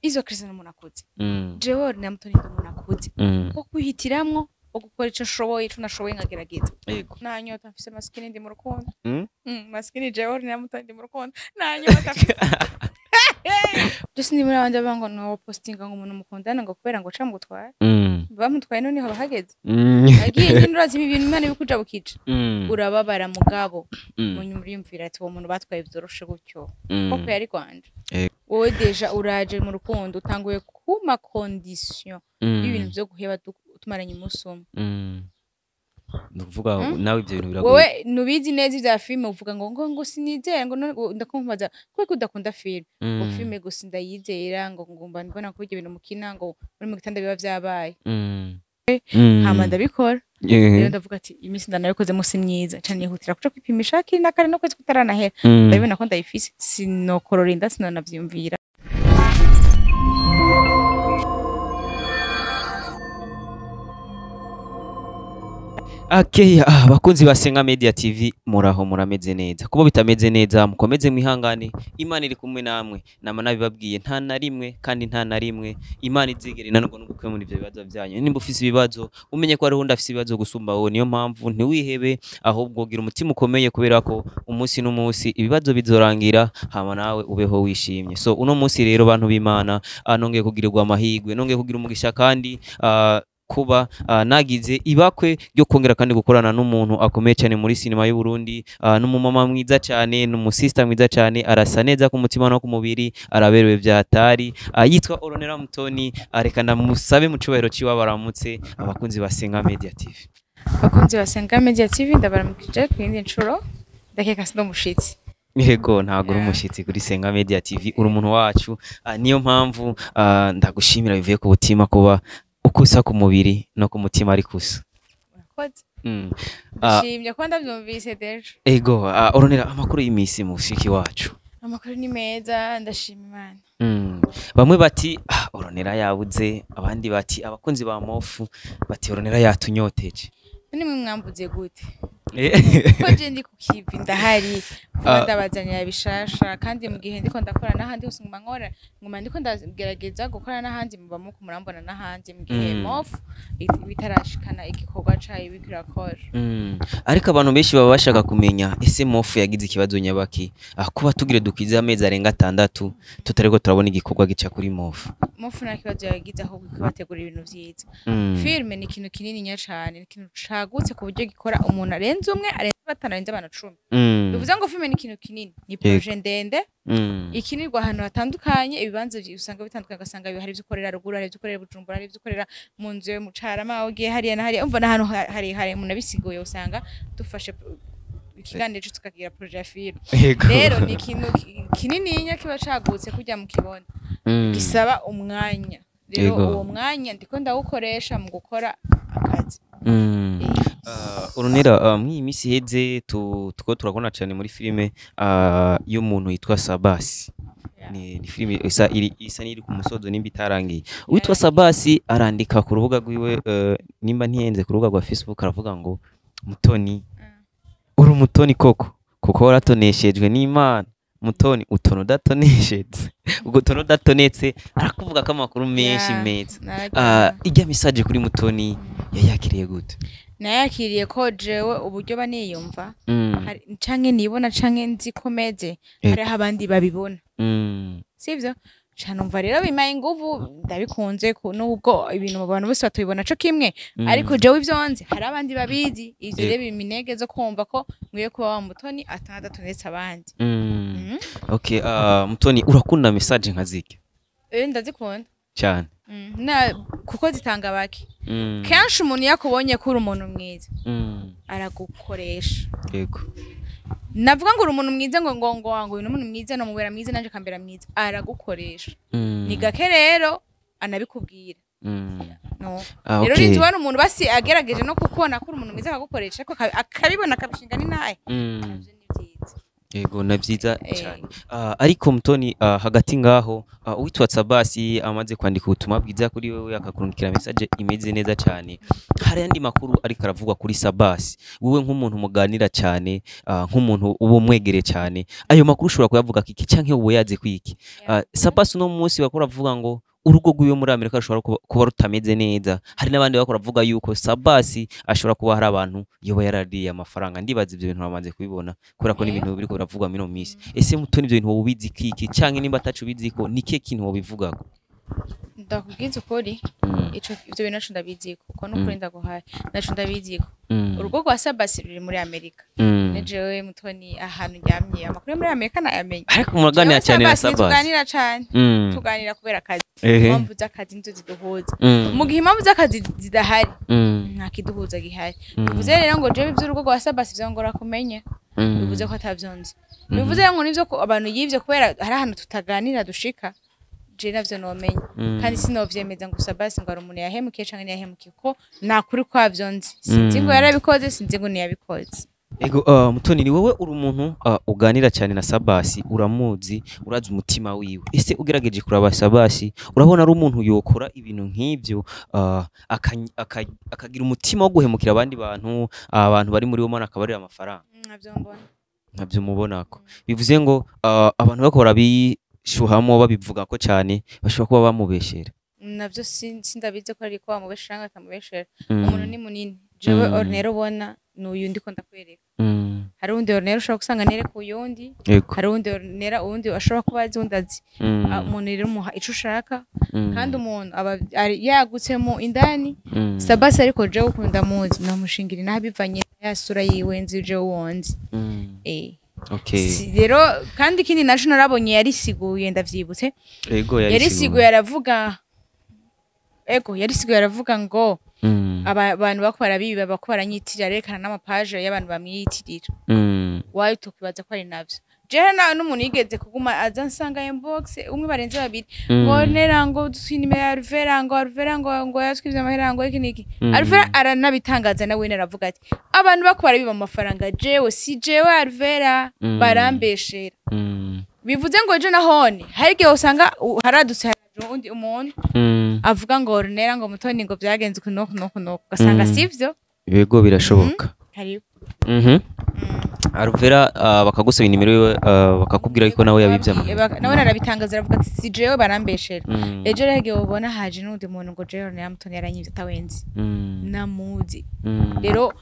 Izo Chris n'umuntu akuze. Jewe na Mutoni ndi umuntu akuze. Ko kwihitiramwo wo gukora ico nshoboye, ico nashoboye nkagerageza. Yego. Nta nyota mfise, masikini, ndi mu rukundo. Masikini, jewe na Mutoni ndi mu rukundo, nta nyota mfise. Je sindi muri abandi bavuga ngo no postinga ngo umuntu mukundana ngo kubera ngo ca mugutwara. Bamutwaye none haba hageze. Agiye nyine, urazi ibi bintu Imana ibikujabukije. Urababara mugabo munyuma uriyumvira ati uwo muntu batwaye vyoroshe gutyo. Koko yari Rwanda. Wowe déjà uraje mu rukundo, utanguye kuma condition y'ibintu vyo guheba tumaranye umunsi umwe. Ni ukuvuga nawe ibyo bintu biragoye. Wowe nubizi neza ivya filime, uvuga ngo sinizera ngo none ndakumbaza kubera ko udakunda filime, ngo filime gusa ndayizera, ngo ngumva mbona ko ibyo bintu mukina ngo muri mu gitanda biba vyabaye. Hama ndabikora. Rero ndavuga ati iminsi ndanabikoze musi myiza cane, nihutira kuja kwipimisha hakiri na kare no kwezi kutaranahera. Ndabibona ko ndayifise, sinokorora inda, sinanavyiyumvira. Okay, bakunzi ba Senga Media TV, muraho, murameze neza? Kuba bitameze neza, mukomeze mwihangane, Imana iri kumwe namwe. Nama nabibabwiye, nta na rimwe kandi nta na rimwe Imana izigera inanirwa no gukemura ivyo bibazo byanyu. Nimba ufise ibibazo, umenye ko hariho undi afise ibibazo gusumba wowe. Niyo mpamvu ntiwihebe, ahubwo gira umutima ukomeye, kubera ko umunsi n'umunsi ibibazo bizorangira, hama nawe ubeho wishimye. So uno munsi rero, bantu b'Imana, nongeye kugirirwa amahirwe, nongeye kugira umugisha kandi kuba nagize ibakwe ryo kongera kandi gukorana n'umuntu akomeye cyane muri sinema y'u Burundi, n'umumama mwiza cyane, n'umusista mwiza cyane, arasa neza ku mutima no ku mubiri, araberewe byatari, yitwa Oronera Mutoni. Reka ndamusabe mu cubahiro ciwe abaramutse abakunzi ba Senga Media TV. Bakunzi ba Senga Media TV, ndabaramukije ku yindi nshuro. Ndakeka sindo mushitsi. Yego, ntabwo uri umushitsi kuri Senga Media TV, uri umuntu wacu. Niyo mpamvu ndagushimira bivuye ku mutima kuba ukusa ku mubiri no ku mutima ari kusa. Urakoze. Ndashimye kuba ndavyumvise déjà. Ego, Oronera, amakuru y'imisi mushiki wacu? Amakuru ni meza, ndashima Imana. Bamwe bati ah, Oronera yabuze, abandi bati abakunzi ba Mofu bati Oronera yatunyoteje. None mwe mwambuze gute ko je ndi ku kivi, ndahari vuba, ndabazanira bishasha. Kandi mu gihe ndiko ndakora n'ahandi hose, nguma nkora, nguma ndiko ndagerageza gukora n'ahandi, muba muko murambona n'ahandi mu gihe Mofu bitarashikana igikorwa cayo biriko irakora. Ariko abantu benshi baba bashaka kumenya, ese Mofu yagize ikibazo nyabaki? Kuba tugire dukwize amezi arenga 6 tutariko turabona igikorwa gica kuri Mofu. Mofu nta kibazo yagize, ahubwo iko bategura ibintu vyiza. Filime ni ikintu kinini nya cane, ni ikintu cagutse ku buryo gikora umuntu arenze umwe, arenze batanu, arenze abantu 10. Bivuze ngo filime ni ikintu kinini, ni projet ndende ikinirwa ahantu hatandukanye, ibibanza usanga bitandukanye, ugasanga hari ivyo ukorera ruguru, hari ivyo ukorera Bujumbura, hari ivyo ukorera mu nzu yo mu Carama, aho ugiye hariya na hariya, umva n'ahantu harehare. Umuntu abisiguye usanga dufashe ikiganiro cyo tukagira projet ya filime. Rero ni ikintu kinininya kiba cagutse kurya mu kibona, gisaba umwanya. Rero uwo mwanya ndiko ndawukoresha mu gukora akazi. Ornella, mw'iyi minsi iheze tuko turabona cyane muri filime y'umuntu yitwa Sabasi. Ni filime isa iri isa n'iri ku musozo nimba itarangiye. Uwitwa Sabasi arandika ku rubuga rwiwe, nimba ntihenze, ku rubuga rwa Facebook, aravuga ngo Mutoni, uri umutoni koko, kuko waratoneshejwe n'Imana. Mutoni utona udatoneshejwe, ubwo utona udatonetse, arakuvuga ko amakuru menshi meza. Ijya message kuri Mutoni yayakiriye gute? Nayakiriye ko jewe uburyo baniyumva canke nibona canke nzi ko meze, hariho abandi babibona, sivyo? Ca numva rero bimpaye inguvu, ndabikunze nubwo ibintu mu bantu bose batubibona co kimwe, ariko jewe ivyo nzi hari abandi babizi. Ivyo rero bimpa intege zo kumva ko nkwiye kuba wa Mutoni atadatonetse abandi. Okay, Mutoni, urakunda message nka ziki? Eh, ndazikunda. Cyane. Na kuko zitanga bake. Kenshi umuntu iyo akubonye ko uri umuntu mwiza, aragukoresha. Navuga ngo uri umuntu mwiza, ngo uyu ni umuntu mwiza, nomubera mwiza nanje akambera mwiza, aragukoresha. Ni gake rero anabikubwira. No rero ninzi ubona umuntu basi agerageje no kukubona ko uri umuntu mwiza akagukoresha, ariko akabibona akabishinga n'intahe, navyo ni vyiza. Yego, na vyiza cyane. Ariko Mutoni, hagati ngaho, uwitwa Sabasi amaze kwandika ubutumwa bwiza kuri wewe, akakurungikira message imeze neza cyane. Hari andi makuru ariko aravugwa kuri Sabasi. Wewe nk'umuntu muganira cyane, nk'umuntu uba umwegereye cyane, ayo makuru ushobora kuyavuga kiki canke wowe yazi kwiki? Sabasi uno munsi bakora avuga ngo urugo rwiwe muri Amerika rushobora kuba rutameze neza. Hari n'abandi bakora avuga yuko Sabasi ashobora kuba hari abantu yoba yarariye amafaranga. Ndibaza ibyo bintu bamaze kubibona kubera ko n'ibintu biriko biravugwa muri ino minsi. Ese Mutoni, ibyo bintu wowe ubizi kiki, canke nimba ataco ubizi ko ni kihe kintu wobivugako? Ndakubwiza ukuri, ico ivyo bintu naco ndabiziko, kuko n'ukuri ndaguhaye naco ndabiziko. Urugo rwa Sabasi ruri muri Amerika. Nejewe Mutoni ahantu njyamye, amakuru yo muri Amerika nayamenye. Ariko muraganira cyane na Sabasi? Tuganira cyane. Tuganira kubera akazi. Impamvu z'akazi nizo ziduhuza. Mu gihe impamvu z'akazi zidahari, nta kiduhuza gihari. Bivuze rero ngo jewe ivy'urugo rwa Sabasi vyongora kumenya, bivuze ko atavyonzi, bivuze ngo nivyo ko abantu yivye, kubera hari ahantu tutaganira dushika, je navyo nomenya. Kandi sinovyemeza ngo Sabasi ngo ari umuntu yahemukiye canke ntiyahemukiye, ko nakuri kwavyo nzi. Sinzi ngo yarabikoze, sinzi ngo ntiyabikoze. Ego, Mutoni, ni wowe uri umuntu uganira cyane na Sabasi, uramuzi, urazi umutima wiwe. Ese ugerageje kuraba Sabasi, urabona ari umuntu yokora ibintu nk'ibyo, akagira umutima wo guhemukira abandi bantu, abantu bari muri wo mana akabarira amafaranga? Navyo mbona. Ntabyo mubonako. Bivuze ngo abantu bako barabishuhamo babivuga ko cyane bashobora kuba bamubeshera. Navyo sindabizi ko ariko bamubeshera canke batamubeshera. Umuntu ni munini. Jewe Ornella ubona n'uyu ndiko ndakwereka. Hari uwundi Ornella ushobora gusanga nereka uyundi. Hari uwundi Ornella uwundi ashobora kuba azi uwundi azi. Umuntu rero umuha ico ushaka, kandi umuntu aba yagutse mu indani. Sabasi ariko jewe ukuntu ndamuzi, nomushingira inaha bivanye ya sura yiwe nzi jewe uwonzi. Rero kandi ikindi naco narabonye yarisiguye, ndavyibutse. Ego, Yarisiguye aravuga, ego, yarisiguye aravuga ngo abantu bako barabiba, bako baranyitirira, arerekana n'amapaje y'abantu bamwiyitirira. Wayo tukibaza ko ari navyo. Jewe na n'umuntu yigeze kuguma aza nsanga inbox, umwe barenze babiri, ngo nera ngo dusinime ya Alvera, ngo Alvera ngo yatwivye amahera, ngo iki niki. Alvera aranabitangaza nawe aravuga ati abantu bako barabiba amafaranga, jewe si jewe Alvera, barambeshera. Bivuze ngo ejo nahone hari igihe usanga haradutse haraje undi umuntu avuga ngo Ornella ngo Mutoni ngo byagenze uku nuku nuku nuku, ugasanga sivyo. Yego, birashoboka. Karibu. Alvera, bakagusaba inimero yiwe, bakakubwira yuko nawe yabivye amahera. Nawe arabitangaza aravuga ati si jewe, barambeshera. Ejo rero igihe ubona haje n'undi muntu ngo jewe Ornella Mutoni yaranyivye, atawenzi namuzi. Rero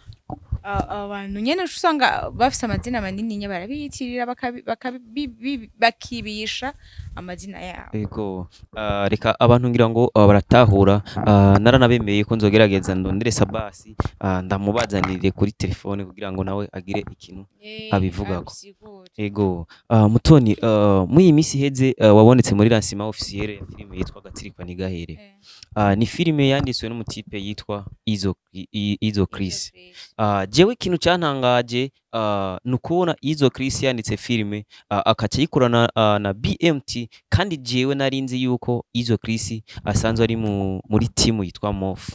abantu nyene usanga bafise amazina manini nye barabiyitirira, bakibisha amazina yabo. Ego, reka abantu ngira ngo baratahura. Naranabemeye ko nzogerageza ndondere Sabasi, ndamubazanire kuri telefone kugira ngo nawe agire ikintu abivugako. Abisigure. Ego, Mutoni, muri iyi minsi iheze wabonetse muri lancement officiel ya filime yitwa Gatsirikwa Nigahere. Ni filime yanditswe n'umutipe yitwa Izo Chris. Jewe ikintu cyantangaje ni ukubona Izo Chris yanditse filime, akaca ayikorana na BMT, kandi jewe nari nzi yuko Izo Chris asanzwe ari muri timu yitwa Mof.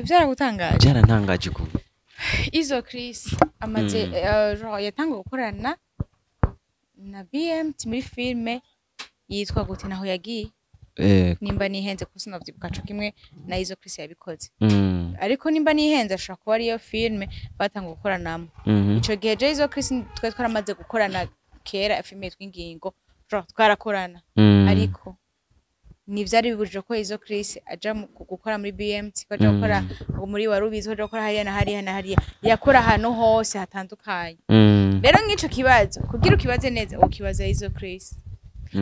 Vyaragutangaje? Byarantangaje kubi. Izo Chris amaze genre yatanguye gukorana na BMT muri filime yitwa gute naho yagiye, nimba nihenze, kuko sinavyibuka co kimwe na Izo Chris yabikoze, ariko nimba nihenze ashobora kuba ariyo filime batanguye gukoranamo. Ico gihe je Izo Chris twari twaramaze gukorana kera filime yitwa Ingingo, genre twarakorana, ariko ntivyari bibujije ko Izo Chris aja mu gukora muri BMT, ko aja gukora muri Warubizi, ko aja gukora hariya na hariya na hariya, yakora ahantu hose hatandukanye. Rero nk'ico kibazo kugira ukibaze neza ukibaza Izo Chris,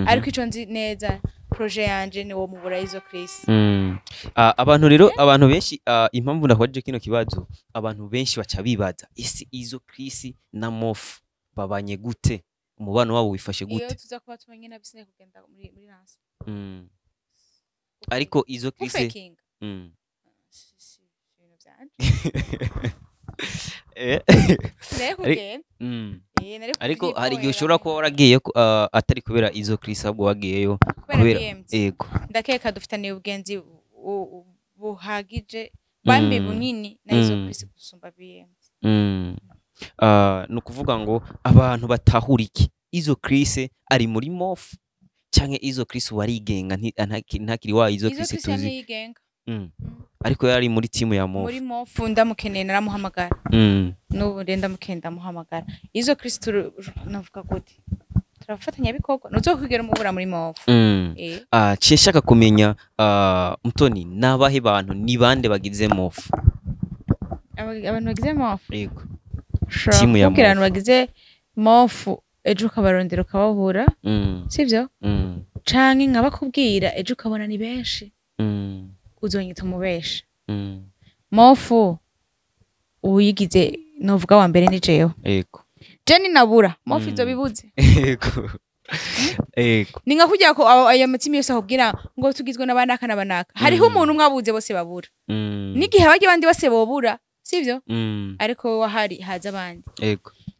ariko ico nzi neza, projet yanje ni wo mubura Izo Chris. Abantu rero, abantu benshi, impamvu ndakubajije kino kibazo, abantu benshi baca bibaza ese Izo Chris na Mof babanye gute, umubano wabo wifashe Iyo gute? Tuza kuba tumenye nabi sinari kugenda muri lance. Ariko Izo Chris Gufakinga si ibintu vyanje. Sinari kugenda. Nari Ariko hari igihe kuvyikorera. ushobora kuba waragiye atari kubera Izo Chris, ahubwo wagiyeyo kubera kubera BMT. Ego. Ndakeka dufitaniye ubugenzi buhagije bambi bunini na Izo Chris gusumba BMT. Ni ukuvuga ngo abantu batahura iki Izo Chris ari muri Mof canke Izo Chris warigenga ntakiri wa Izo Izo Chris Chris tuzi? Niyigenga. Ariko yari muri timu ya Mof. Muri Mof ndamukeneye naramuhamagara. N'ubu rero ndamukeneye ndamuhamagara. Izo Chris navuga gute, turafatanya bikorwa, ntuzokwigera umubura muri Mof. Ciye nshaka kumenya, Mutoni, nabahe bantu, ni bande bagize Mof? Abantu bagize Mof? Yego. Ushobora Timu ya kukubwira Mof. abantu bagize Mof ejo ukabarondera ukababura, sivyo? Canke nkabakubwira ejo ukabona ni benshi, uzonyita umubeshi. Mof uyigize novuga wa mbere ni jewe. Je ninabura Mof izo bibuze. Yego. Yego. Ni nka kugira ko ayo matimu yose akubwira ngo tugizwe n'abanaka n'abanaka, hariho umuntu umwe abuze bose babura. N'igihe abajya abandi bose bobura, sivyo? Ariko wowe wahari haza abandi.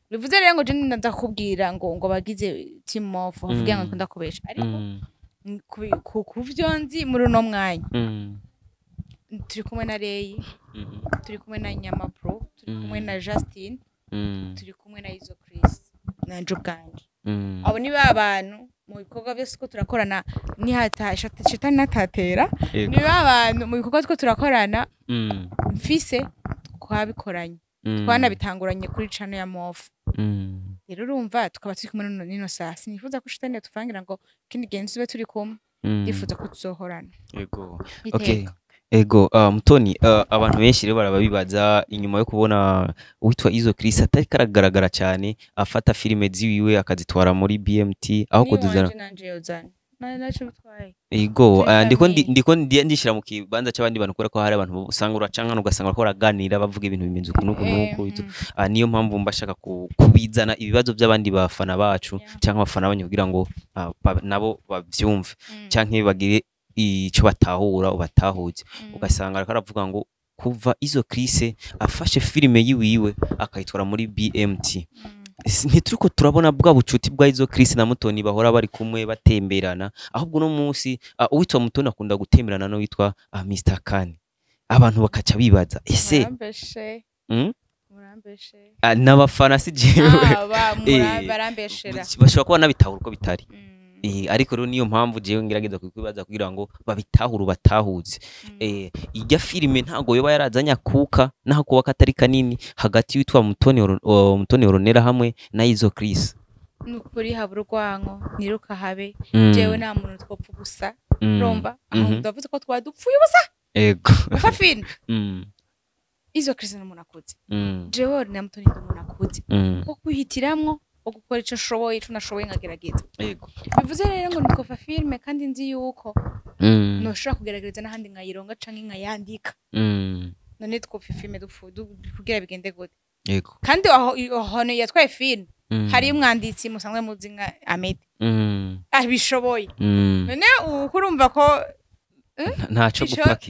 Bivuze rero ngo je ndaza kukubwira ngo bagize team Mof uvuge ngo ndakubesha, ariko ku vyo nzi muri uno mwanya, turi kumwe na Rey, turi kumwe na Nyama Pro, turi kumwe na Justin, turi kumwe na Izo Chris nanje ubwanje. Abo ni ba bantu mu bikorwa byose ko turakorana, nihata shetani natatera. Ni ba bantu mu bikorwa two turakorana, mfise twabikoranye, twanabitanguranye kuri channel ya Mof. Rero urumva tukaba turi kumwe nino saa, sinifuza ko shetani yatuvangira ngo ikindi gihe ntitube turi kumwe. Ndifuza ko tuzohorana Ego, okay. iteka. Ego, Mutoni, abantu benshi rero barababibaza inyuma yo kubona uwitwa Izo Chris atari karagaragara cyane afata filime ziwiwe akazitwara muri BMT aho kuduzana. Niwanje nanje yozana. Naco bitwaye. Ego, Turi ndiko famille. ndiko ndishira mu kibanza cy'abandi bantu kubera ko hari abantu usanga uracankana ugasanga bariko baraganira bavuga ibintu bimeze uku n'uku n'uku. Niyo mpamvu mba shaka kubizana ibibazo by'abandi bafana bacu cyangwa abafana banyu kugira ngo nabo bavyumve canke bagire ico batahura ubatahuze. Ugasanga ariko aravuga ngo kuva Izo Chris afashe filime yiwiwe akayitwara muri BMT, ntituriko turabona bwa bucuti bwa Izo Chris na Mutoni bahora bari kumwe batemberana, ahubwo uno munsi uwitwa Mutoni akunda gutemberana n'uwitwa Mr Khan. Abantu bakaca bibaza ese Murambeshe. Murambeshe. N'abafana si jewe. Ah, barambeshera. Bashobora kuba nabitahura uko bitari. Ariko rero niyo mpamvu jewe ngerageza kubikwibaza kugira ngo babitahure ubatahuze. Ijya filime ntago yoba yarazanye akuka naho kuba katari kanini hagati y'uwitwa Mutoni Mutoni Oronera hamwe na Izo Chris? Nukuri habura urwanko niruka habe. Jewe nta muntu twopfa ubusa. Urumva aho ndavuze ko twaba dupfuye ubusa. Gupfa filime. Izo Chris ni umuntu akuze. Jewe na Mutoni ndi umuntu akuze wo kwihitiramwo, wo gukora ico nshoboye, ico nashoboye nkagerageza. Bivuze rero ngo nitwofa filime kandi nzi yuko noshobora kugerageza n'ahandi nkayironga canke nkayandika. None twopfa filime kugira bigende gute? Kandi aho aho yatwaye filime hariyo umwanditsi musanzwe muzi nka Amede abishoboye. None ubu kurumva ko Ntaco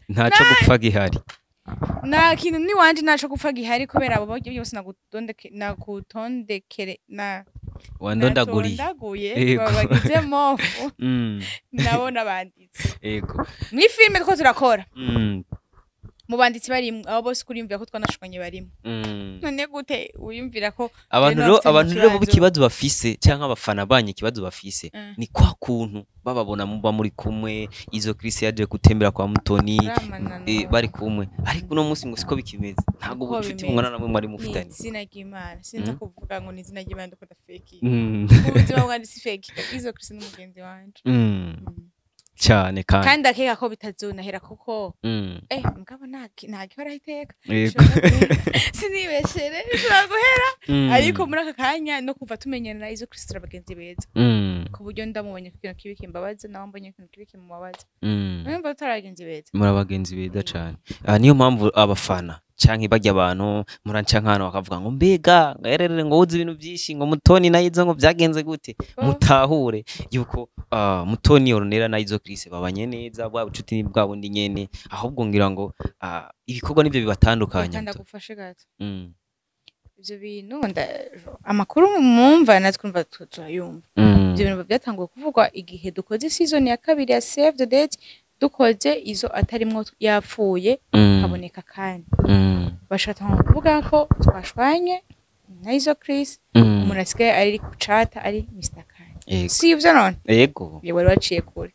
ntaco gupfa gihari. Nta kintu niwanje ntaco gupfa gihari kubera abo buryo byose nagutondekere na Wandondaguriye. Natondaguye. Bagize Mof nabo n'abanditsi muri filime two turakora. Mu banditsi barimwo abo bose kuriyumvira ko twanashwanye barimo. None gute wiyumvira ko Abantu rero rero bafite abantu rero bo ikibazo? Ikibazo bafise cyangwa abafana banyu ikibazo bafise ni kwa kuntu bababona muba muri kumwe, Izo Chris yaje gutembera kwa Mutoni, Ramana bari kumwe, ariko uno munsi ngo siko bikimeze, ntabwo Uko ubucuti bimeze. bungana namwe mwari Ni mufitanye. Izina ry'Imana, sinza kuvuga ngo ni izina ry'Imana ndakunda fake. Ubuzima bwanjye si fake. Izo Chris ni mugenzi wanje. Cyane kandi. Kandi ndakeka ko bitazonahera kuko mugabo nta gihoraho iteka. Bishobora guhera. Sinibeshere, bishobora guhera. Ariko muri aka kanya no kuva tumenyana na Izo Chris turi abagenzi beza ku buryo ndamubonye ku kintu kibi kimbabaza, nawe mbonye ikintu kibi kimubabaza. Numva tutari abagenzi beza. Muri abagenzi beza cyane. Niyo mpamvu abafana canke barya abantu muranca nk'ahantu bakavuga ngo mbega ngo ererere ngo wuzi ibintu byinshi ngo Mutoni na Izo ngo byagenze gute, mutahure yuko Mutoni Ornella na Izo Chris babanye neza, bwa bucuti ni bwa bundi nyene, ahubwo ngira ngo ibikorwa nivyo bibatandukanya. Reka ndagufashe gato. Ivyo bintu amakuru mumva natwe umva turayumva. Ivyo bintu byatanguye kuvugwa igihe dukoze season ya kabiri ya Save the Date, dukoze Izo atarimwo yapfuye, haboneka kandi bashatanga kuvuga ko twashwanye. Na Izo Chris umuntu asigaye ari kucata ari Mr. Kani. Yego. Si ivyo none? Yego. Ye wari waciye kure.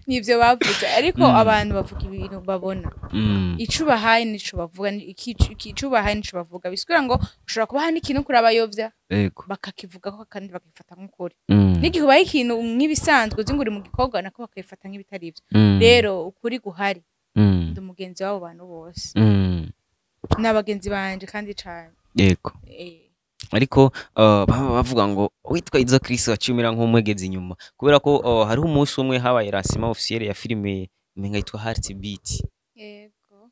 Nivyo bavuze, ariko abantu bavuga ibintu babona. Ico bahaye nico bavuga, ico bahaye nico bavuga. Bisigura ngo ushobora kubaha n'ikintu kurabayovya bakakivuga ko kandi bakifata nk'ukuri. N'igihe ubaye ikintu nk'ibisanzwe uzi ngo uri mu gikorwa nako bakabifata nk'ibitari ivyo. Rero ukuri guhari. Ndi umugenzi w'abo bantu bose. N'abagenzi banje kandi cane. Yego. Ariko baba bavuga ngo witwa Izo Chris wacumira nk'umwegezi inyuma, kubera ko hariho umunsi umwe habaye lancement officiel ya filime umenga yitwa Heartbeat. Yego.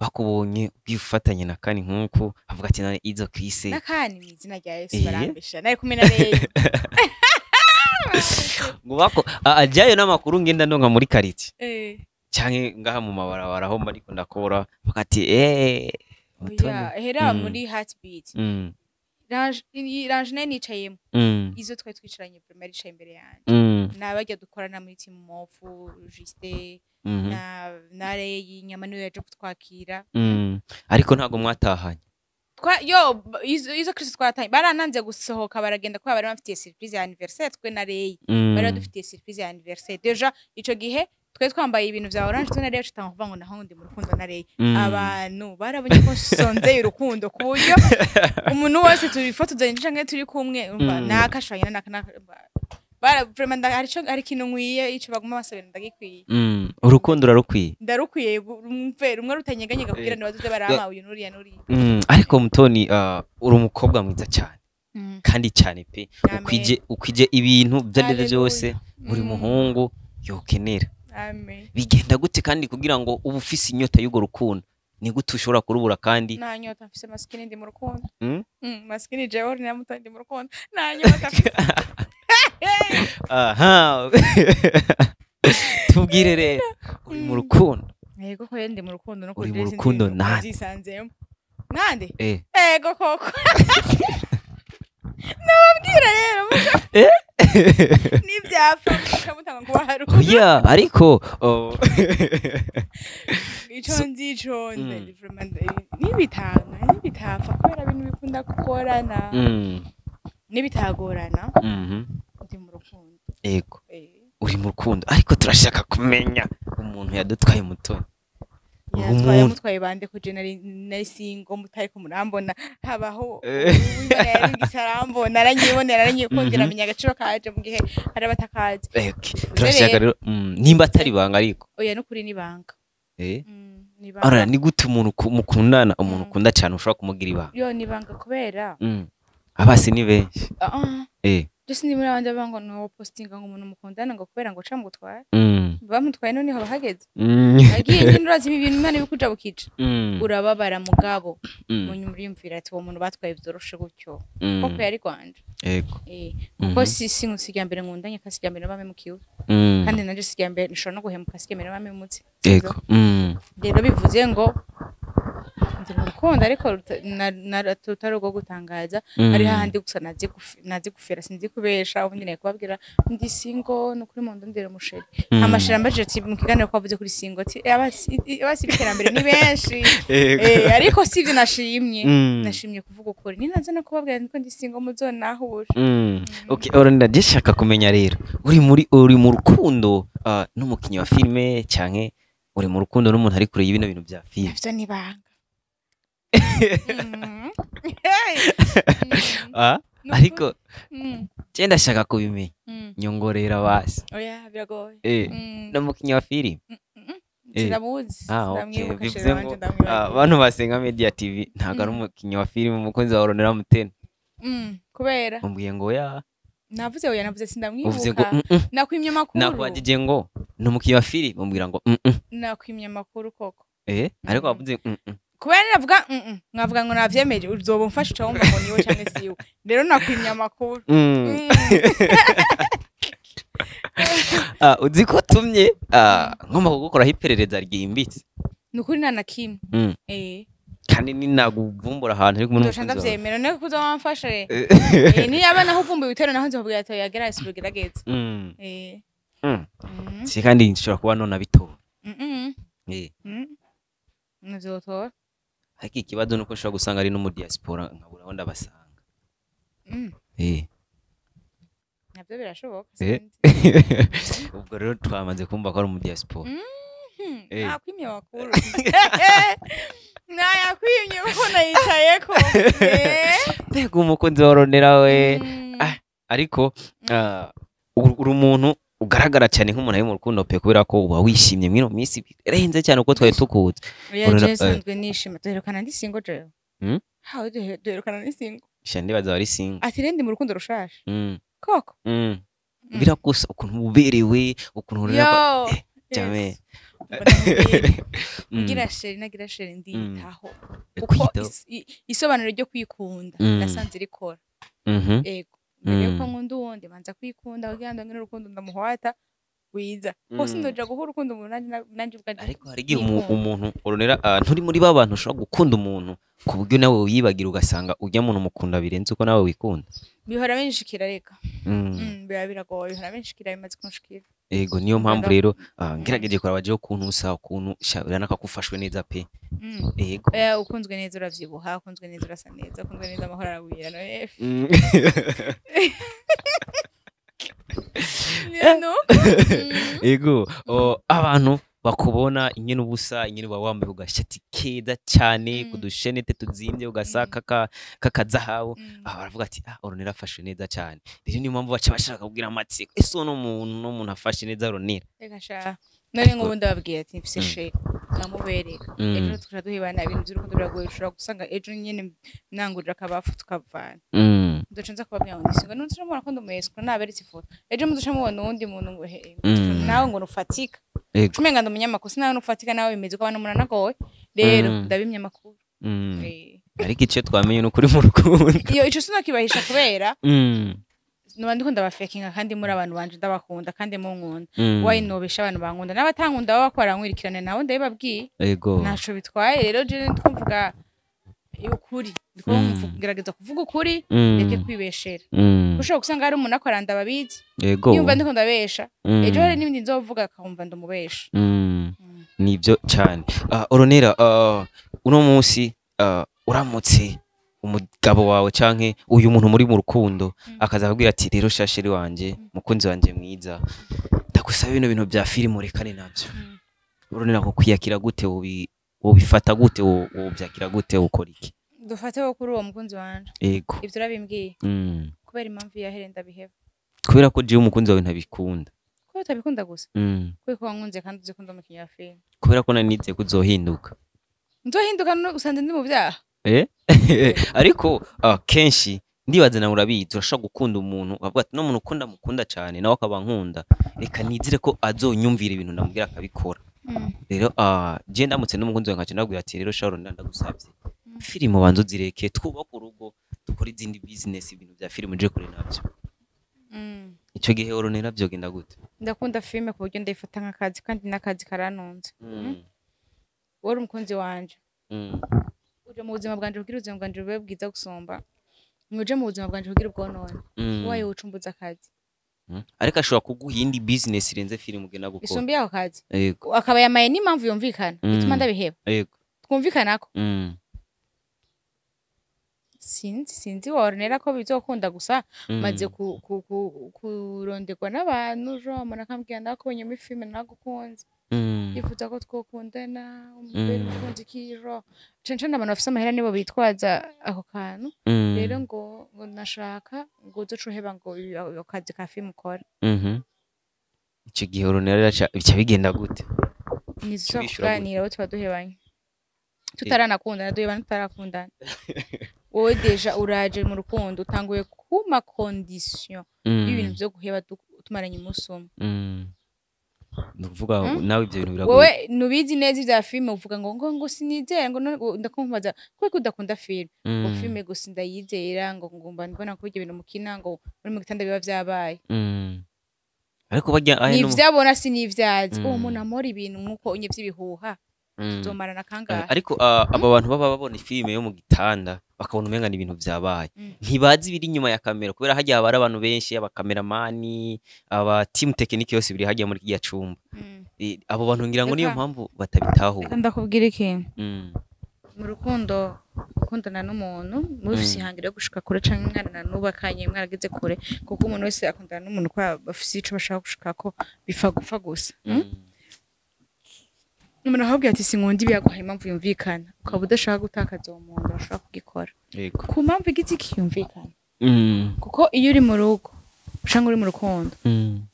Bakubonye ugifatanye na Kani nkuko avuga ati nane Izo Chris Nakani mu izina rya Yesu barambesha. Nari kumwe na Rey. Ngo bako ajyayo n'amakuru ngenda ndonka muri quartier. Canke ngaha mu mabarabara aho mbariko ndakora bakati Oya, hera muri Heartbeat. Range nayo nicayemo. Izo twari twicaranye primary yicaye imbere yanje. N'abajya dukorana muri team Mofu, Justin, na Rey, Nyama niwe yaje kutwakira. Ariko ntago mwatahanye. Izo Chris twatahanye. Barananze gusohoka baragenda kuba bari bafitiye surprise ya anniversaire twe na Rey. Bari badufitiye surprise ya anniversaire. Deja ico gihe twe twambaye ibintu vya orange twe na Rey tutanga kuvuga ngo naho ndi mu rukundo na Rey. Abantu barabonye ko sonzeye urukundo ku buryo umuntu wese tubifotozanye canke turi kumwe umva nakashwanye naka bara vraiment hari ikintu nkwiye ico baguma basabira ndagikwiye. Urukundo urarukwiye. Ndarukwiye rumve rumwe rutanyeganyega kugira ntibazoze barama uyu nuriya nuriya. Ariko Mutoni uri umukobwa mwiza cyane. Kandi cyane pe. Ukwije ibintu byarivyo byose buri muhungu yokenera. Amen. Bigenda gute kandi kugira ngo ubu ufise inyota y'ugo rukundo ni gute ushobora kurubura kandi nta nyota mfise maskini ndi mu rukundo. Maskini jewe na Mutoni ndi mu rukundo nta nyota mfise. Aha. Tubwire rero uri mu rukundo. Yego ko ndi mu rukundo no uri mu rukundo nande nzisanzemo. Nande? Yego koko. Nababwira rero nibyapfa mukamutanga kuba haru. Oya ariko ico nzi ico nibitanga nibitapfa kubera ibintu bikunda kugorana. Nibitagorana. Ndi mu rukundo. Yego. Uri mu rukundo ariko turashaka kumenya umuntu yadutwaye Mutoni. Yatwaye mutwaye bande ko je nari singo mutari ko murambona habaho uwibona aranyibonera aranyikundira amenya agaciro kaje mu gihe hari abatakazi. Turashaka rero nimba atari banga ariko. Oya nukuri ni banga. Ara ni gute umuntu mukundana umuntu ukunda cyane ushobora kumugira ibanga? Yo ni banga kubera abasi ni benshi. Just ni muri abandi bango no postinga ngo umuntu mukundana ngo kubera ngo ca mugutwara. Bamutwaye none haba hageze. Agiye nyine urazi ibi bintu Imana ibikuja bukija. Urababara mugabo. Munyu muriyumvira ati uwo muntu batwaye byoroshe gutyo. Koko yari gwanje. Yego. Kuko si nsiga mbere nkundanye kasiga mbere bame mukiwe. Kandi nanje siga mbere nshobora no guhemuka siga mbere bame mutse. Yego. Rero bivuze ngo ndi mu rukundo ariko tutari urwo gutangaza ari hahandi gusa nazi gufera sinzi kubesha ubundi naye kubabwira ndi single no kuri mondo ndera umusheri amashera mbaje ati mu kiganiro ko avuze kuri single ati abasi biterambere ni benshi ariko sivyo nashimye nashimye kuvuga ukuri ni naza no kubabwira ndiko ndi single muzonahura. Okay, Ornella ndashaka kumenya rero uri mu rukundo n'umukinyi wa filme canke uri mu rukundo n'umuntu ari kure y'ibino bintu bya filme? Ivyo ni banga. Ariko je ndashaka kubimenya nyongorera basi. Oya biragoye. N'umukinyi wa filme Sinamuzi. Bivuze ngo abantu basenga Media TV ntago ari umukinyi wa filme umukunzi wa Ornella Mutoni. Kubera umbwiye ngo ya navuze oya navuze sindamwibuka nakwimye amakuru nakwagije ngo n'umukinyi wa filme umbwira ngo nakwimye amakuru koko ariko wavuze kubera navuga nkavuga ngo navyemeje uzoba umfasha uca wumva ngo niwe canke siwe rero nakwimye amakuru. Uzi ko tumye ngomba kugukoraho iperereza ryimbitse nukuri nta na kimwe kandi ninaguvumbura ahantu ariko umuntu ndavyemera none kuza wamfashe niyaba naho uvumbuye ibitero naho nzobwira ati yagerageze ugerageze si kandi nshobora kuba none abitora nzotora Ariko ikibazo nuko nshobora gusanga ari no mu diaspora nkabura aho ndabasanga. Nabyo birashoboka. Eh. Sinzi. Ubwo rero twamaze kumva ko ari mu diaspora. Nakwimye makuru, nayakwimye kuko nayicayeko. Mbega umukunzi wa Ronera we! Ah, ariko uri umuntu ugaragara cyane nk'umuntu ari mu rukundo pe, kubera ko uba wishimye mwino minsi birenze cyane uko twari tukuzi. Oya, Ronera, je nsanzwe nishima. Duherukana ndi single jewe. Hawe duherukana ndi single. Sha, ndibaza wari single. Ati rero ndi mu rukundo rushasha koko. Biragusa ukuntu uberewe, ukuntu Ronera Yo. Jamais. Yes. Mbona nkubwire. Ngira chéri, nagira chéri, ndiyitaho kuko Kwiyitaho. isobanuro ryo kwikunda nasanze rikora. Ego, mbere yuko nkunda uwundi manza kwikunda kugira ngo ngire urukundo ndamuhwata wiza hose. Ndoja guha urukundo umuntu nanje ubwanje Ariko hari igihe nikunda. umuntu Ronera, nturi muri ba bantu ushobora gukunda umuntu ku buryo nawe wiyibagira, ugasanga ujya muntu umukunda birenze uko nawe wikunda. Bihora binshikira reka. Biba biragoye, bihora binshikira, bimaze kunshikira. Ego, niyo mpamvu Mbona- rero ngerageje kuraba jewe ukuntu usa, ukuntu sha uranaka ko ufashwe neza pe. Ego. Ukunzwe neza uravyibuha, ukunzwe neza urasa neza, ukunzwe neza amahoro aragwira no niyo nuko. Ego, abantu bakubona ingene ubusa, ingene uba wambaye ugashati keza cyane, kudushenete tuzimbye, ugasa kakazahabu, baravuga ati: "Ah, Ronera afashe neza cyane." Rero niyo mpamvu baca bashaka kugira amatsiko, ese uno muntu n'umuntu afashe neza Ronera? Reka sha, none nk'ubu ndababwiye ati mfise chéri, nkamubereka, ejo tukaja duhebana. Ibintu vy'urukundo biragoye, ushobora gusanga ejo nyene nangurira akabafu tukavana. Ndoca nza kubabwira ngo ndisinga none mubona ko ndi umuyescroc, naberetse ifoto, ejo muzoca mubona uwundi muntu ngo he nawe ngo nufatika. Umenga ndi umunyamakosa, nawe nufatika, nawe bimeze uko abantu munanagowe rero. Ndabimye amakuru. Ariko icyo twamenye ni ukuri mu rukundo. Iyo ico sinokibahisha kubera nuba ndiko ndabafekinga, kandi muri abantu banje ndabakunda kandi munkunda. Wayi nobesha abantu bankunda n'abatankunda baba bakora barankwirikirana, nawe ndabibabwiye. Ntaco bitwaye rero, je ndiko ukuri, ndiko ngerageza kuvuga ukuri, reke kwibeshera. Ushobora gusanga hari umuntu akora ndababizi, yumva ndiko ndabesha. Ejo hari n'ibindi nzovuga akumva ndamubesha. Nibyo cyane. Oronera, uno munsi uramutse umugabo wawe canke uyu muntu muri mu rukundo akaza akubwira ati: "Rero sha chéri wanje, mukunzi wanje mwiza, ndagusaba bino bintu bya filime urekane nabyo." Oronera, ko kwiyakira gute, wobifata gute, wobyakira gute, ukora iki? Dufate wo kuri uwo mukunzi wanje. Ego. Ivyo urabimbwiye kubera impamvu yahere ndabiheba? Kubera ko jewe umukunzi wawe ntabikunda. Kubera utabikunda gusa? Kubera ko wankunze kandi uzi ko ndi umukinyi wa filime. Kubera ko nari nizeye ko uzohinduka. Nzohinduka usanze ndi mu vyaha. Ariko kenshi ndibaza nawe urabizi, urashobora gukunda umuntu ukavuga ati: "No muntu ukunda mukunda cyane, nawe akaba ankunda, reka nizere ko azonyumvira ibintu ndamubwira akabikora." Rero je ndamutse n'umukunzi wawe nkaca ndabwira ati: "Rero Sharon, ndagusabye filime ubanza uzireke, twubake urugo, dukore izindi business, ibintu bya filime uje kure nabyo." Ico gihe Oronera vyogenda gute? Ndakunda filime ku buryo ndayifata nk'akazi, kandi n'akazi karanunze. Wowe uri umukunzi wanje, uje mu buzima bwanje kugira ubuzima bwanje bube bwiza gusumba, ntuje mu buzima bwanje kugira ubwonone. Wayo ucumbuza akazi. Ariko ashobora kuguha iyindi business irenze filime ugenda gukora. Isumba ako kazi. Yego. Akaba yamaye n'impamvu yumvikana ituma ndabiheba. Twumvikanako. Sinzi woronera ko bizokunda gusa. Maze kuronderwa n'abantu, jo umuntu akambwira: "Nakubonye muri filime, nagukunze, yifuza ko twokundana, umubere umukunzi kiro." Cane cane abantu bafise amahera nibo bitwaza ako kantu. Rero ngo nashaka ngo uzoce uheba ngo ako kazi ka filime ukora. Ico gihe Oronera bica bigenda gute? Ntizishobora Tubishura gute? kuganira, abo tuba duhebanye tutaranakundana, duhebana tutarakundana. Wowe déjà uraje mu rukundo, utanguye kuma condition y'ibintu vyo guheba tumaranye umunsi umwe. Ni ukuvuga nawe ibyo bintu biragoye. Wowe nubizi neza ivya filime, uvuga ngo sinizera ngo ndakumbaza kubera ko udakunda filime, ngo filime gusa ndayizera, ngo ngumva mbona ko ibyo bintu mukina ngo muri mu gitanda biba vyabaye. Ariko barya aya Ni ivyabona si n'ivyazi. Uwo muntu amora ibintu nk'uko unye vy'ibihuha, tuzomarana kangahe? Ariko aba bantu baba babona ifilime yo mu gitanda bakabona umenga ni ibintu vyabaye, ntibazi ibiri inyuma ya kamera, kubera harya haba hari abantu benshi, abakameramani, aba team technique yose biri harya muri kirya cumba. Abo bantu ngira ngo niyo Reka. mpamvu batabitahura. Reka ndakubwira ikintu. Mu rukundo, gukundana n'umuntu mufise ihangiro yo gushika kure, canke mwarananubakanye mwarageze kure, kuko umuntu wese akundana n'umuntu kubera bafise ico bashaka gushikako, bipfa gupfa gusa. Umuntu akakubwira ati sinkunda ibi, yaguhaye impamvu yumvikana, ukaba udashaka gutakaza uwo muntu, urashobora kugikora ku mpamvu igize ikiyumvikana. Kuko iyo uri mu rugo canke uri mu rukundo,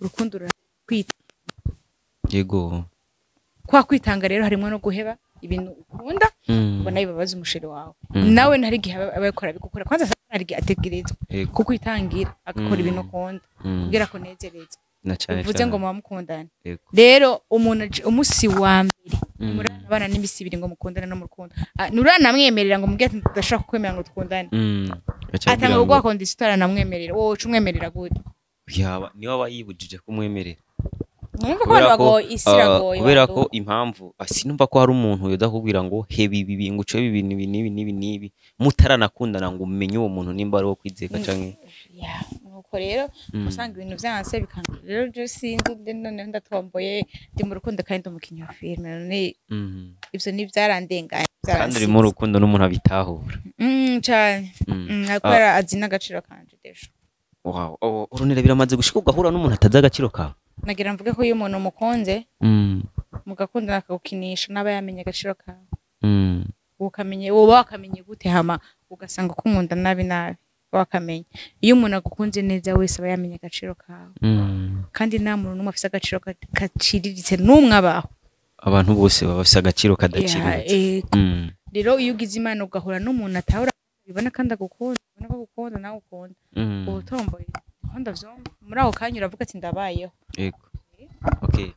urukundo rurakwita. Kwa kwitanga rero harimo no guheba ibintu ukunda, ubona bibabaza umusheri wawe. Nawe ntari igihe aba yakora bigukora, kwanza hari igihe ategerezwa kukwitangira agakora ibintu ukunda kugira akunezereze. Na cane Bivuze cane. ngo muba mukundana. Rero umuntu umusi wa mbere muranabana n'imisi 2 ngo mukundane no mu rukundo. Ah, nturanamwemerera ngo mubwire ati ndashaka kukwemera ngo dukundane. Aca Atanga agira ngo kuguha condition utaranamwemerera, wowe uca umwemerera gute? Yaba niwe aba yibujije kumwemerera. Numva ko Kubera abantu ko, bagoye, isi iragoye. Kubera ko Bantu. impamvu, sinumva ko hari umuntu yoza kubwira ngo heba ibi, ngo uce ibi n'ibi n'ibi n'ibi n'ibi, mutaranakundana ngo umenye uwo muntu nimba ari uwo kwizeka canke. Ya, nuko rero usanga ibintu vyanse bikanga. Rero je sinzi, ndi noneho ndatomboye, ndi mu rukundo kandi ndi umukinyi wa filime, none ivyo ni vyarandenganye. Kandi uri mu rukundo n'umuntu abitahura. Cane. Kubera azi n'agaciro kanje déjà. Wow. Oh, Ornella, biramaze gushika ugahura n'umuntu atazi agaciro kawe? Nagira mvuge ko iyo umuntu umukunze, mugakundana, akagukinisha, n'aba yamenye agaciro kawe. Ukamenye, woba wakamenye gute? Hama ugasanga ukunda nabi nabi, wakamenya. Iyo umuntu agukunze neza wese aba yamenye agaciro kawe. Kandi nta muntu n'umwe afise agaciro gaciriritse n'umwe abaho. Abantu bose baba bafise agaciro Ya, kadaciriritse. Ego. Rero iyo ugize Imana ugahura n'umuntu atahura, bibona kandi agukunda, ubona ko agukunda nawe ukunda, uba utomboye. Aho ndavyumva, muri ako kanya uravuga ati ndabayeho. Yego. Okay.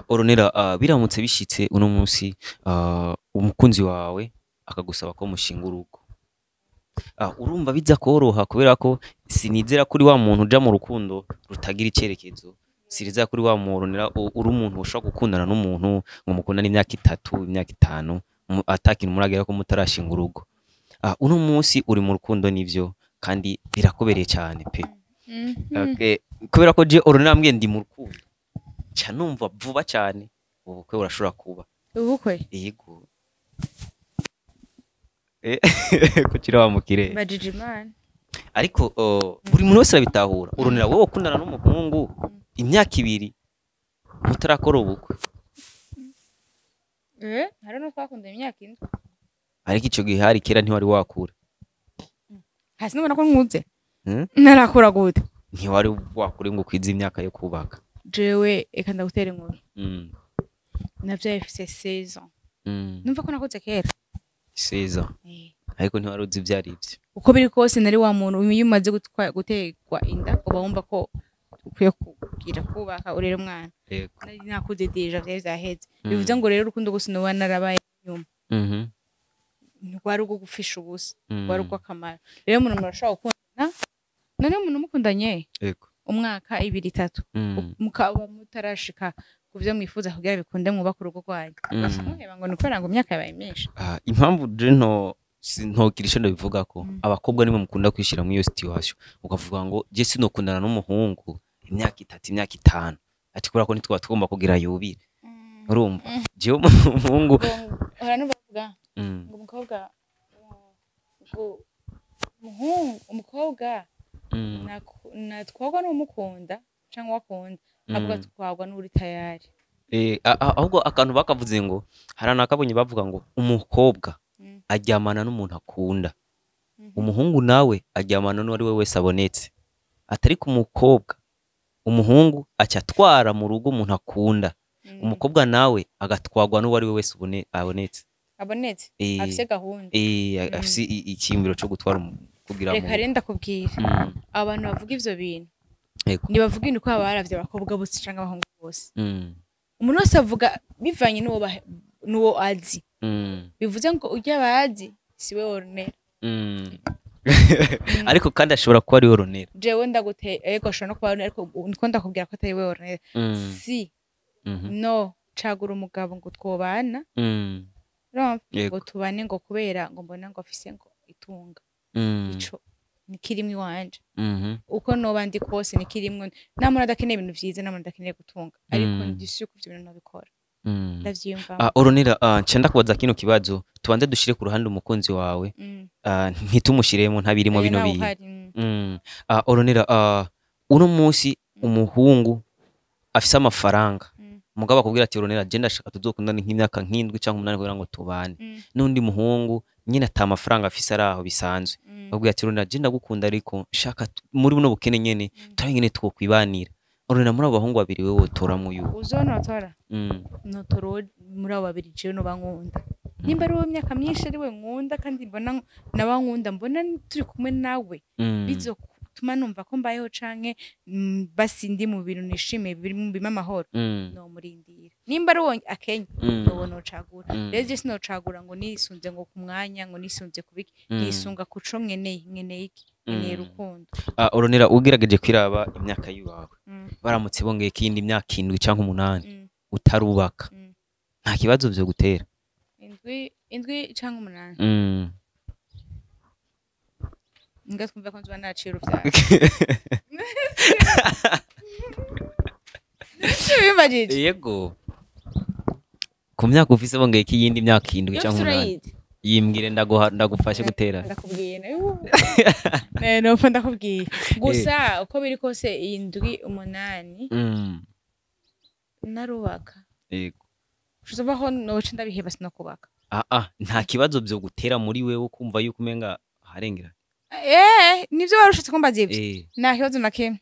Ornella, biramutse bishitse uno munsi, umukunzi wawe akagusaba ko mushinga urugo. Urumva biza koroha? Kubera ko sinizera kuri wa muntu uja mu rukundo rutagira icerekezo. Sinizera kuri wa muntu Ornella, uri umuntu ushobora gukundana n'umuntu ngo mukundane imyaka 3, imyaka 5, atakintu muragera ko mutarashinga urugo. Uno munsi uri mu rukundo nivyo, kandi birakubereye cyane pe. Okay. Kubera ko je Ornella mbwiye ndi mu rukundo, ca numva vuba cyane ubukwe burashobora kuba. Ubukwe? Yego. Kugira wa mukire. Bajije Imana. Ariko buri muntu wese arabitahura. Ornella, wowe ukundana n'umuhungu imyaka 2 mutarakora ubukwe. Hari no twakundanye imyaka 7. Ariko ico gihe hari kera, ntiwari wakura. Hasi nubona ko nkuze. Hmm? Narakura gute? Ntiwari wakure ngo ukwize imyaka yo kubaka. Jewe eka ndagutera inkuru. Navyaye mfise 16 ans. Numva ko nakuze kera. Seza. Ariko ntiwari uzi ivyo ari vyo. Uko biri kose nari wa muntu, iyo umaze gutegwa inda uba wumva ko ukwiye kugira kubaka, urera umwana. Nari nakuze déjà, vyari vyaheze. Bivuze ngo rero urukundo gusa noba narabaye nyuma, ntirwari urwo gupfisha ubusa, rwari urw'akamaro. Rero umuntu murashobora gukundana, none umuntu mukundanye umwaka, 2, 3, mukaba mutarashika ku vyo mwifuza kugira bikunde mwubake urugo rwanyu, muheba ngo ni ukubera ngo imyaka yabaye myinshi? Impamvu je nto sintogira ico ndabivuga ko abakobwa nimwe mukunda kwishira muri iyo situation, ukavuga ngo je sinokundana n'umuhungu imyaka 3, imyaka 5, ati kubera ko ntitwaba tugomba kugira yubire. Urumva jewe umuhungu Uhora nubavuga ngo umukobwa, ngo umuhungu, umukobwa natwagwa n'umukunda cyangwa wakunda, ahubwo atwagwa n'uri tayari. Ahubwo akantu bakavuze ngo hari nakabonye bavuga ngo umukobwa aryamana n'umuntu akunda, umuhungu nawe aryamana n'uwari we wese abonetse. Atari ku mukobwa, umuhungu aca atwara mu rugo umuntu akunda, umukobwa nawe agatwagwa n'uwari we wese abonetse. Abonetse, afise gahunda. Afise icyiyumviro cyo gutwara kugira mu Reka rero ndakubwira, abantu bavuga ivyo bintu, ntibavuga ibintu ko baba baravye abakobwa bose canke abahungu bose. Umuntu wese avuga bivanye n'uwo azi. Bivuze ngo urya bazi si we Ornella. Ariko kandi ashobora kuba ari Ornella. Jewe ndagute, ego, ashobora no kuba ari, ariko niko ndakubwira ko atari we Ornella. Si no cagura umugabo ngo twobana, urumva? Ngo tubane ngo kubera ngo mbona ngo afise ngo itunga, ico nikirimwe iwanje. Uko noba ndi kose nikirimwe. Nta muntu adakeneye ibintu vyiza, nta muntu adakeneye gutunga, ariko ndi sûr ko ivyo bintu nobikora. Ndavyiyumvamo. Ornella, nca ndakubaza kino kibazo, tubanze dushire ku ruhande umukunzi wawe, ntitumushiremo, ntabirimo Oya, bino nawe bintu. uhari. Ornella, uno munsi umuhungu afise amafaranga, mugabo akubwira ati: "Ornella, je ndashaka tuzokundana nk'imyaka nk'indwi canke umunani kugira ngo tubane." N'undi muhungu nyine ata mafaranga afise, ari aho bisanzwe, akubwira ati: "Ornella, je ndagukunda, ariko shaka muri buno bukene nyene turabe nyene twokwibanira." Ornella, muri abo bahungu babiri, wewe wotoramwo yuko? Uzonotora, notora uwo muri abo babiri jewe noba nkunda. Nimba ari uwo myaka myinshi, ari we nkunda, kandi mbona nawe nkunda, mbona turi kumwe nawe bizotuma numva ko mbayeho, canke basi ndi mu bintu nishimiye bimpa amahoro, nomurindira. Nimba ari uwo akenya, nowo nocagura. Rero je sinocagura ngo nisunze ngo ku mwanya, ngo nisunze ku biki. Nisunga kuco nkeneye. Nkeneye iki? Nkeneye urukundo. Ornella, ugerageje kwiraba imyaka yiwawe, baramutse bongeye ikindi myaka 7 canke 8 utarubaka, nta kibazo vyo gutera? 7 canke 8, nga twumva ko nzoba naciye uruvyaro. Bimbajije? Yego, ku myaka ufise, bongeye ko iyindi myaka 7 Yo, canke 8. Turayizi. Yimbwire, ndaguha, ndagufashe gutera. Ndakubwiye nayo, nopfa ndakubwiye gusa uko biri kose, 7, 8 narubaka, ushobora noca ndabiheba, sinokubaka. Nta kibazo vyo gutera muri wewe kumva yuko umenga harengera? Eh, nivyo wari ushatse kumbaza ivyo? Eh. Nta kibazo na kimwe.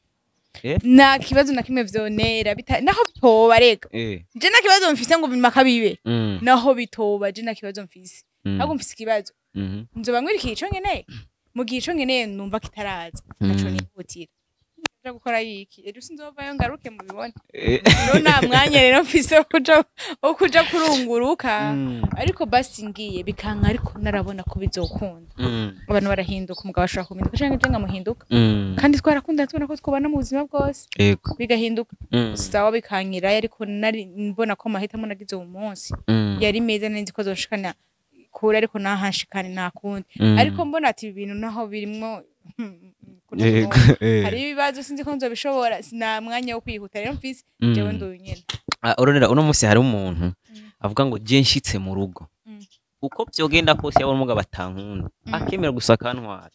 Eh? Nta kibazo na kimwe vyonera naho bitoba rega. Je nta kibazo mfise ngo bimaka bibe. Naho bitoba, je nta kibazo mfise. Ahubwo mfise ikibazo, nzoba nkwirikiye ico nkeneye. Mu gihe ico nkeneye numva kitaraza, ntaco nihutira nja gukora yiki. Ejo sinzovayo ngaruke mubibone. Rero nta mwanya rero mfise wo kuja kurunguruka. Ariko basi ngiye bikanka, ariko narabona ko bizokunda. Abantu barahinduka, umugabo ashobora kumpinduka canke je nkamuhinduka. Kandi twarakundana, tubona ko twobana mu buzima bwose, bigahinduka. Sawa, bikankira, ariko nari mbona ko amahitamo nagize uwo munsi yari meza, nari nzi ko azonshikana kure, ariko nahanshikane nta kundi. Ariko mbona ati ibi bintu naho birimwo hari ibibazo, sinzi ko nzobishobora, sina mwanya wo kwihuta rero mfise. Jewe nduyu nyene. Ornella, uno munsi hari umuntu avuga ngo: "Je nshitse mu rugo, uko vyogenda kose, yabona umugabo atankunda, akemera gusa akantwara,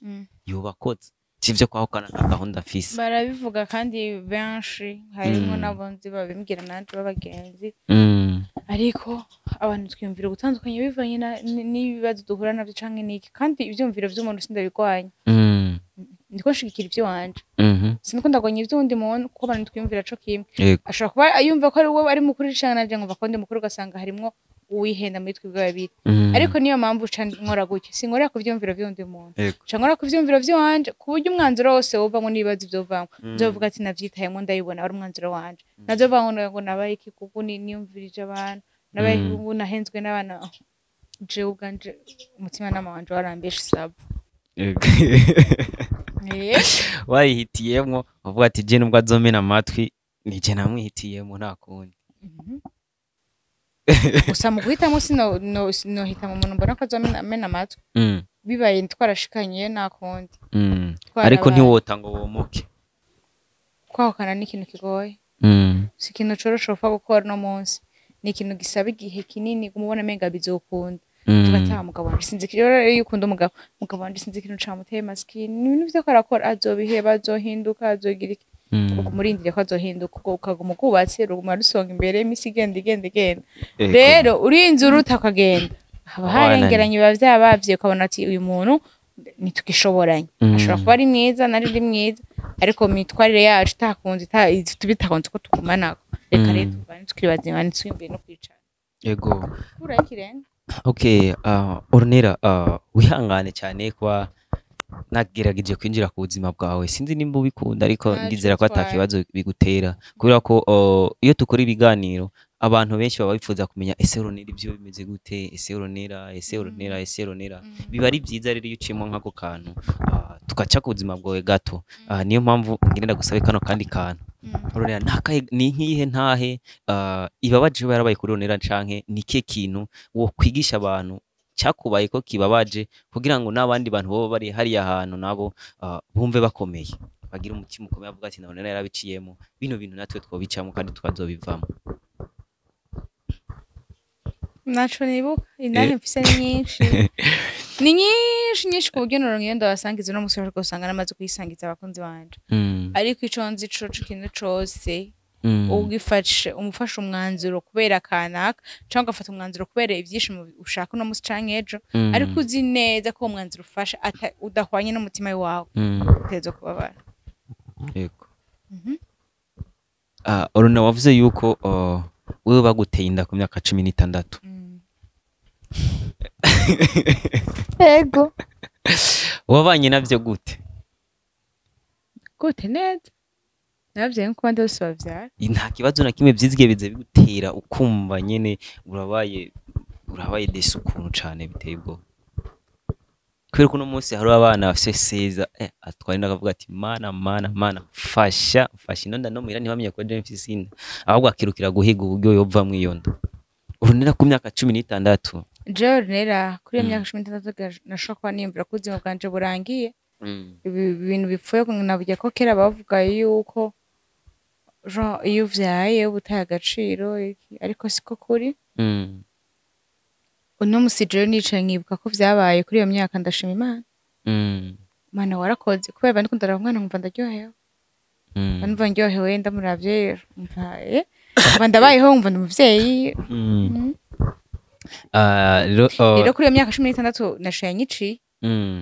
yoba akoze sivyo kwahukana, nta gahunda afise." Barabivuga kandi benshi, harimwo n'abo nzi babimbwira nanje b'abagenzi. Ariko abantu twiyumvira gutandukanye bivanye n'ibibazo duhura navyo canke n'iki, kandi ivyumviro vy'umuntu sindabigwanya. Ndiko nshigikira ivy'iwanje, siniko ndagwanya ivy'uwundi muntu, kuko abantu twiyumvira co kimwe. Ashobora kuba yumva ko ari we ari mukuru canke nanje nkumva ko ndi mukuru, ugasanga harimwo uwihenda muri twebwe babiri. Ariko niyo mpamvu ca nkora gutyo, sinkorera ku vyumviro vy'uwundi muntu, ca nkora ku vyumviro vy'iwanje, ku buryo umwanzuro wose wovamwo n'ibibazo vyovamwo, nzovuga ati navyitayemwo, ndabibona ari umwanzuro wanje. Nazovuga ngo nabaye ikigugu, niyumvirije abantu, nabaye ikigugu, nahenzwe n'abana. Jewe ubwanje umutimanama wanje warambeshe isavu. Wayihitiyemwo uvuga ati: "Je nubwo azomena amatwi, nije namwihitiyemwo, nta kundi." Gusa mu guhitamo sinohitamo umuntu mbona ko azomena amatwi. Bibaye twarashikanye, nta kundi. Twarabaye. Ariko ntiwota ngo womoke. Kwahukana ni ikintu kigoye, si ikintu coroshe upfa gukora uno munsi, ni ikintu gisaba igihe kinini kumubona amenga bizokunda. Tugataha, mugabo wanje sinzi rero, iyo ukunda umugabo, mugabo wanje sinzi ikintu camuteye, masikini, ni ibintu vyako arakora, azobiheba, azohinduka, azogira iki. Uguma urindiriye ko azohinduka, ubwo ukaguma ukubatse, ruguma rusonga imbere, imisi igenda igenda igenda. Rero urinze uruta ukagenda, haba harengeranye, biba vyabavye, ukabona ati uyu muntu ntitugishoboranye. Ashobora kuba ari mwiza, nari ndi mwiza, ariko mitwarire yacu itakunze, bitakunze ko tugumanako, reka rero tuvane tukiri bazima, ntitwiyumvire no kwicara. Kuraho ikirenga. Okay, Ornella, wihangane cyane kuba nagerageje kwinjira ku buzima bwawe, sinzi nimba ubikunda, ariko Ntacyo ndizera ko ata bitwaye. kibazo bigutera, kubera ko iyo dukora ibiganiro abantu benshi baba bifuza kumenya: ese Ornella ibyo bimeze gute, ese Ornella, ese Ornella, ese Ornella? Biba ari byiza rero iyo uciyemo nk'ako kantu, tugaca ku buzima bwawe gato. Niyo mpamvu ngira ndagusabe kano kandi kantu. Ornella, ni nk'iyihe ntahe ibabaje iba yarabaye kuri Ornella, canke ni ikihe kintu wokwigisha abantu cyakubaye ko kibabaje, kugira ngo n'abandi bantu boba bari hariya hantu nabo bumve bakomeye, bagire umutima ukomeye, avuga ati: "Nabona yarabiciyemo bino bintu, natwe twobicamo kandi tukazobivamo"? Naco nibuka indahe mfise ni nyinshi, ni nyinshi nyinshi, ku buryo noronka iyo ndabasangiza uno musi ushobora gusanga namaze kuyisangiza abakunzi banje. Ariko ico nzi co ikintu cose ugifashe, umufashe umwanzuro kubera kanaka, cyangwa ugafata umwanzuro kubera ibyishimo ushaka uno musi canke ejo, ariko uzi neza ko uwo mwanzuro ufashe udahwanye n'umutima wawe, utegerezwa kubabara. Yego. Oruna, wavuze yuko wewe baguteye inda ku myaka 16. Ego. Wabanye navyo gute? Gute? Neza, nabavyaye nkuko abandi bose bavyara. Nta kibazo na kimwe vyizigiye bize bigutera ukumva nyene urabaye desi ukuntu cane biteye ubwoba, kubera ko uno munsi hariho abana bafise seza atwara inda akavuga ati: "Mana, mana, mana, mfasha, mfasha ino nda no muhira ntibamenye ko je mfise inda", ahubwo akirukira guhiga uburyo yovamwo iyo nda. Urunera ku myaka 16. Jewe rero kuri iyo myaka 16 nashobora kuba niyumvira ko ubuzima bwanje burangiye, ibi bintu bipfuye. Navuga ko kera bavuga yuko genre iyo uvyaye uba utaye agaciro iki, ariko siko kuri. Uno musi jewe nicaye nkibuka ko vyabaye kuri iyo myaka, ndashima Imana. Mana warakoze, kubera mba ndiko ndaraba umwana nkumva ndaryohewe. Numva ndyohewe ndamuravye, nkumva nkumva ndabayeho, nkumva ndi umuvyeyi. Ah, rero Rero kuri iyo myaka 16 nashoye nyiciye,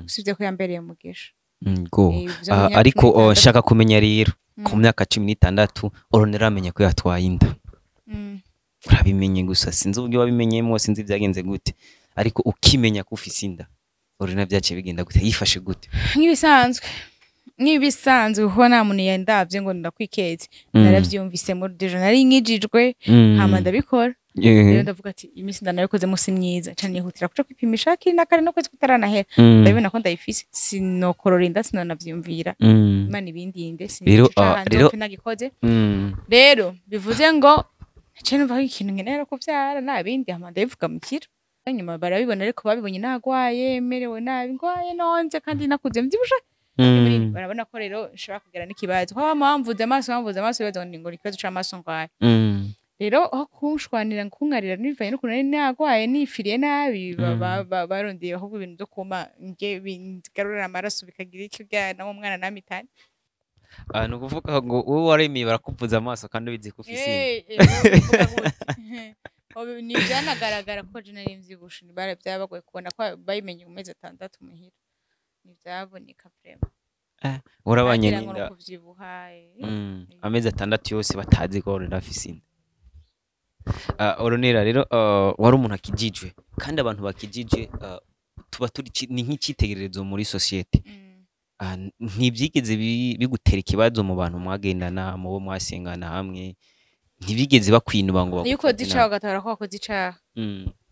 usibye ko yambereye umugisha. Go. Ivyo mu myaka Ariko 16. Nshaka kumenya rero, ku myaka 16 Ornella amenye ko yatwaye inda. Urabimenye gusa, sinzi uburyo wabimenyemo, sinzi ibyagenze gute, ariko ukimenya ko ufise inda, Ornella, byaciye bigenda gute? Yifashe gute? Nk'ibisanzwe, kuko nta muntu yandavye ngo ndakwikeze. Naravyumvise muri déjà nari nkijijwe, hama ndabikora. Rero ndavuga ati iminsi ndanabikoze musi myiza cane, nihutira kuja kwipimisha hakiri na kare no kwezi kutaranahera. Ndabibona ko ndayifise, sinokorora inda, sinanavyumvira. Imana ibindinde. Rero, Sinico caha nzopfe nagikoze. Rero bivuze ngo naciye numva ko ikintu nkenera kuvyara nta bindi, hama ndabivuga mu kiro. Nyuma barabibona, ariko babibonye nagwaye, merewe nabi, ngwaye nonze kandi nakuze mvyibushe. Barabona ko rero nshobora kugira n'ikibazo, ko bama bamvuze amaso bibaza ngo ni ikibazo c'amaso ngwaye. Rero aho kunshwanira, kunkarira nivanye n'ukuntu nari nagwaye nifiriye nabi, barondeye ahubwo ibintu vyo kuma nge bigarurira amaraso, bikagira icyo byana umwana namitane. Ah, ni ukuvuga ngo wowe waremeye barakuvuza amaso kandi ubizi ko ufise inda. Ni byanagaragara ko je nari mvyibushe, byabagoye kubona ko bayimenye mu mezi 6 muhira, ntivyaboneka vraiment. Warabanye Bagira ngo n'inda ni ukuvyibuha. Amezi 6 yose batazi ko Ornella afise inda. Ornella rero, wari umuntu akijijwe, kandi abantu bakijijwe tuba turi ni nk'icitegererezo muri société. Ntibyigeze bigutera ikibazo mu bantu mwagendana, mu bo mwasengana hamwe? Ntibigeze bakwinuba ngo Iyo ukoze bagufate icaha nabi? Ugatahura ko wakoze icaha,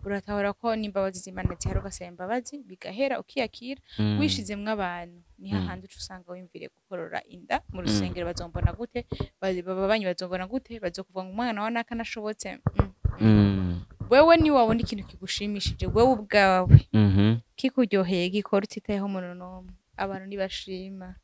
uratahura ko n'imbabazi z'Imana zihari, ugasaba imbabazi bigahera, ukiyakira. Wishizemwo abantu ni hahandi uca usanga wiyumviriye gukorora inda mu rusengero, bazombona gute? Babanyi bazombona gute? Bazokuvuga ngo umwana wa naka nashobotse. Wewe ni wabona ikintu kigushimishije wewe ubwawe, kikuryoheye, gikora utitayeho umuntu n'umwe. Abantu ntibashima.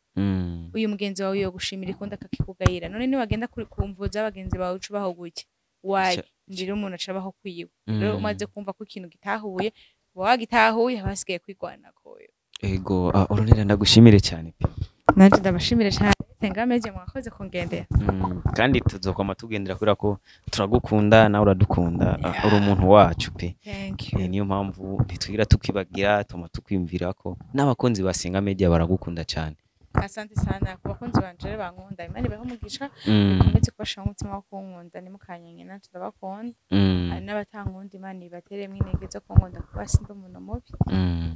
Uyu mugenzi wawe yogushimira ikundi akakikugayira. None niwagenda kuri kumvo z'abagenzi bawe uca ubaho guke wayi ndira umuntu acabaho kwiwe. Rero umaze kumva ko ikintu gitahuye, uba wagitahuye, haba hasigaye kwigwanako. Ego, Ornella, ndagushimire cyane pe. Nanje ndabashimire cyane, Senga Media, mwakoze kungendera. Kandi tuzokwama tugendera kubera ko turagukunda nawe uradukunda. Uri umuntu wacu pe. Thank you. Niyo mpamvu ntitwigira tukwibagira, tuma tukwiyumvira ko n'abakunzi ba Senga Media baragukunda cyane. Asante sana ku bakunzi banje rero bankunda, Imana ibahe umugisha, ikomeze kubashira umutima wo kunkunda, ntimukanyanke, nanje ndabakunda. Hari n'abatankunda, Imana ibateremwo intege zo kunkunda, kuko sindi umuntu mubi.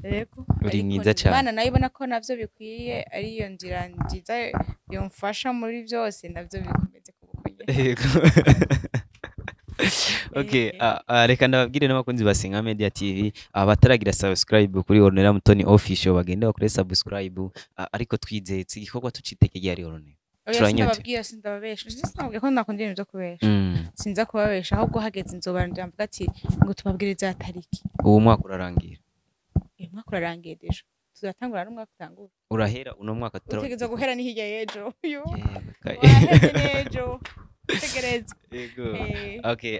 Yego. Uri Ariko mwiza cane. Imana nayo ibona ko navyo bikwiye, ariyo nzira nziza yomfasha muri byose, navyo bikomeze kuba uko nyene. Yego. Okay, reka ndababwire n'abakunzi ba Senga Media TV abataragira subscribe kuri Ornella Mutoni Official bagende bakore subscribe, ariko twizetse igikorwa tuciteke ryari, Ornella? Oya, Turanyote. sindababwira, sindababesha, sinababwira ko nakunda ibintu vyo kubesha. Sinza kubabesha, ahubwo hageze nzobarondera mvuga ati ngo tubabwire za tariki. Uwo mwaka urarangira. Uyu mwaka urarangiye déjà, tuzatangura n'umwaka utangura. Urahera uno mwaka Utegerezwa guhera ni hirya y'ejo. Yo. Yewe, Waheze n'ejo. Tegereza. Yego. Eh. Okay,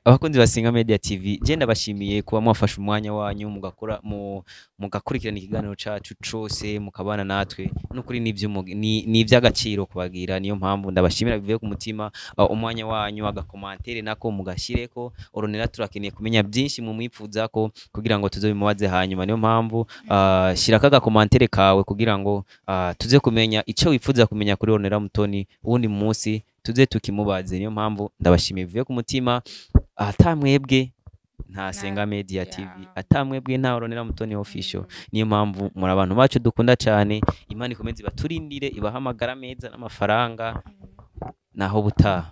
abakunzi ba Singa Media TV, je ndabashimiye kuba mwafashe umwanya wanyu mugakora mugakurikirana ikiganiro cacu cose, mukabana natwe. Nukuri ni ivy'agaciro kubagira. Niyo mpamvu ndabashimira bivuye ku mutima. Umwanya wanyu, agakomantere nako mugashireko. Ornella turakeneye kumenya byinshi mu mwipfuzako kugira ngo tuzobimubaze hanyuma. Niyo mpamvu shirako agakomantere kawe kugira ngo tuze kumenya ico wifuza kumenya kuri Ornella Mutoni, uwundi munsi tuze tukimubaze. Niyo mpamvu ndabashimiye bivuye ku mutima. Atamwebwe nta Senga Media TV, atamwebwe nta Ornella Mutoni Official. Niyo mpamvu muri abantu bacu dukunda cyane. Imana ikomeze ibaturindire, ibahe amagara meza n'amafaranga. Naho butaha.